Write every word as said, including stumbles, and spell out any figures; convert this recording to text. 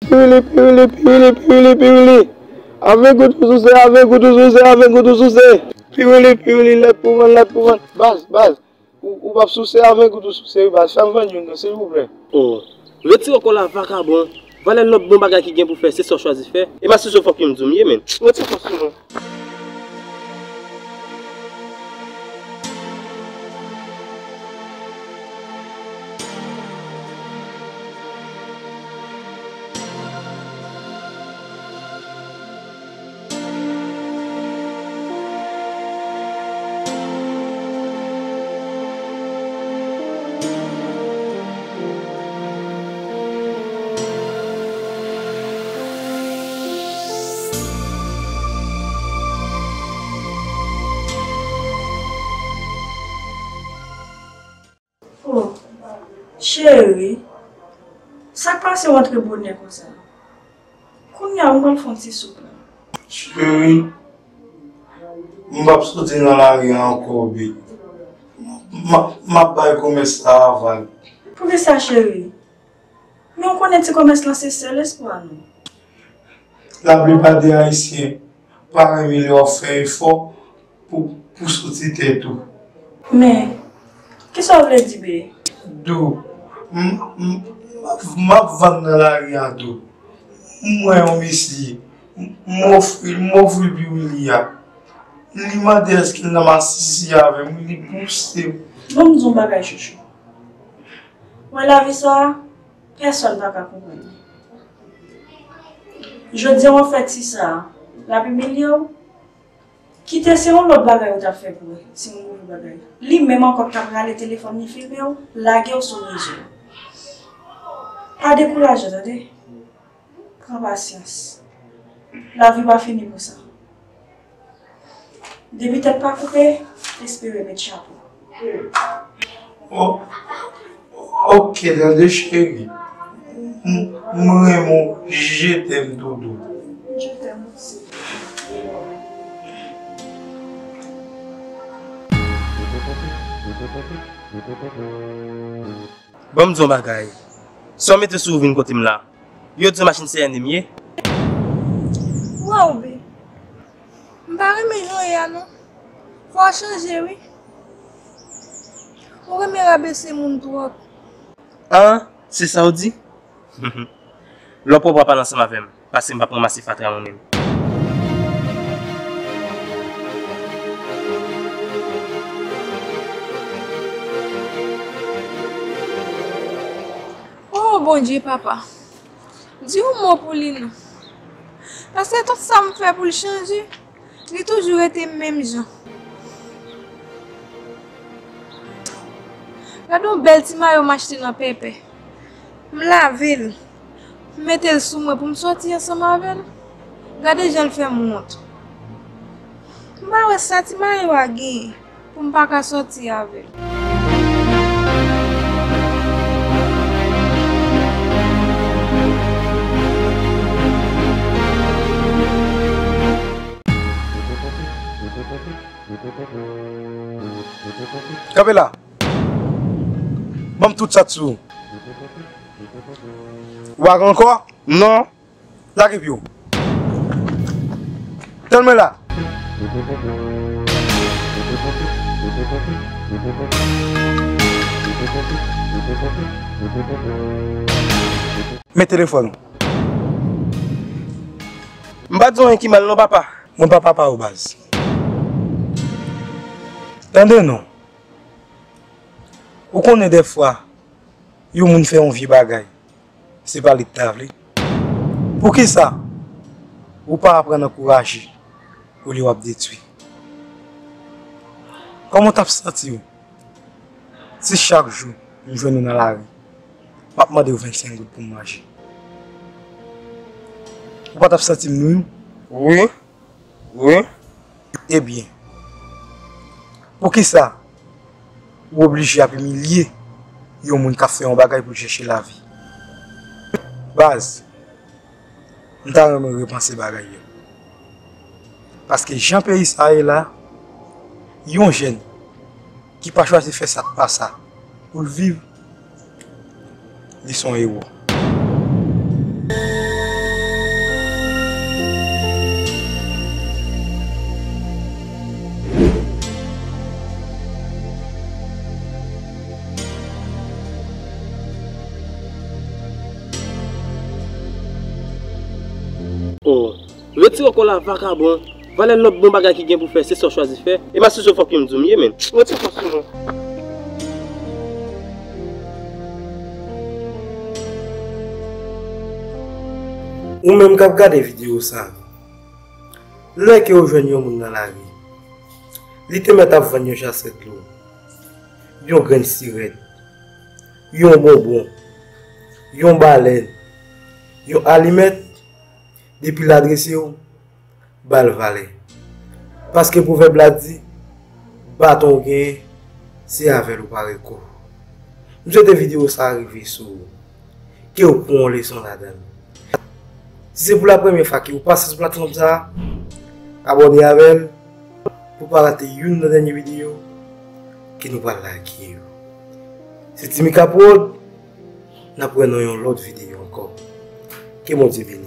Piwili, piwili, piwili, piwili, piwili. Avè gout ou souse, avè gout ou souse, avè gout ou souse. Piwili, piwili, lèt pou vann, lèt pou vann. Baz, baz. Ou, ou p ap souse avè gout ou souse, wi, baz. Fè m vann youn, non, silvouplè. Oh. Retire kò w la, vakabon. Valè lòt bon bagay ki gen pou fè, se sa w chwazi fè. E mastibasyon fòk m di w m ye, men. Retire kò sou mwen. Oh, cheri, sa k pase w antre bonè konsa? Kounye a, m pral fè yon ti soup la. Cheri, m p ap soti nan lari a ankò, babe. M ap, m ap bay komès la aval. Poukisa, cheri? Men w konnen ti komès lan se sèl espwa nou. Laplipa de Ayisyen pa renmen lè w ap fè efò pou, pou soti tèt ou. Men, kisa w vle di, be? Dou, m, m, m ap vann nan lari a, Dou. M wè yon mesye, m, m ofri, m ofri piwili a. Li mande èske l nan masisi avè m, li pouse m. Ban m di w yon bagay, chouchou. Wè lavi sa a, pèsonn pa ka konprann li. Jodi a w ap fè ti sa a, l ap imilye w. Kite se yon lòt bagay ou t ap fè pou wè, se yon move bagay. Li menm ankò k t ap rale telefòn li filme w, lage w sou rezo. Pa dekouraje, tande. Pran pasyans. Lavi pa fini pou sa. Depi tèt pa koupe, espere met chapo. Oh, ok, tande cheri. M, m renmen w, je t'aime, doudou. Je t'aime aussi. Ban m di w yon bagay. Sa w mete sou ou vin kote m la, yo di w machin C N M ye. Waw, be. M pa renmen jan w ye a, non. Fò w chanje, wi. Ou renmen rabese moun twòp. An, se sa w di? Lè w pwòp w a pale ansanm avè m, paske m p ap ranmase fatra moun menm. Oh, Bondye, papa. Di yon mo pou li non. Paske tout sa m fè pou l chanje, li toujou rete menm jan. Gade yon bèl ti mayo m achte nan Pèpè. M lave l. M mete l sou mwen pou m sòti ansanm avè l. Gade jan l fè m wont. M pa wè sa ti mayo a genyen pou m pa ka sòti avè l. Kanpe la. Ban m tout sa t sou ou. Ou pa gen ankò? Non. Lage pye w. Tann mwen la. Men telefòn ou. M pa di w anyen ki mal non, papa. Mwen pa papa w, baz. Tande non. Ou konnen dèfwa, yon moun fè yon vye bagay, se pa li k ta vle. Poukisa ou pa aprann ankouraje olye w ap detwi? Kòman w t ap santi w si chak jou m jwenn ou nan lari, m ap mande w vennsenk goud pou m manje? Ou pa t ap santi m nwui w? Wi. Wi. Ebyen, poukisa ou oblije ap imilye yon moun k ap fè yon bagay pou l chèche lavi? Baz, m ta renmen w repanse bagay yo. Paske jan peyi sa a ye la, yon jèn ki pa chwazi fè sa k pa sa pou l viv, li se yon ewo. Oh, retire kò la, vakabon. Valè lòt bon bagay ki gen pou fè, se sa w chwazi fè. E mastè se fucking m di w m ye, men. Retire kò sou mwen. Ou menm k ap gade videyo sa, lè ke w jwenn yon moun nan lari, li te mèt ap vann yon jasè dlo, yon grenn sirèt, yon bonbon, yon balèn, yon alimèt, depi l adrese w, ba l valè. Paske pwovèb la di, baton w genyen, se avè l ou pare kou. M swete videyo sa a rive sou ou, ke w pran yon leson ladan l. Si se pou la premyè fwa ke w pase sou platfòm sa a, abòne avè l pou w pa rate youn nan dènye videyo ke nou pral lage yo. Se Timika Prod, n ap wè nan yon lòt videyo ankò. Ke Bondye beni.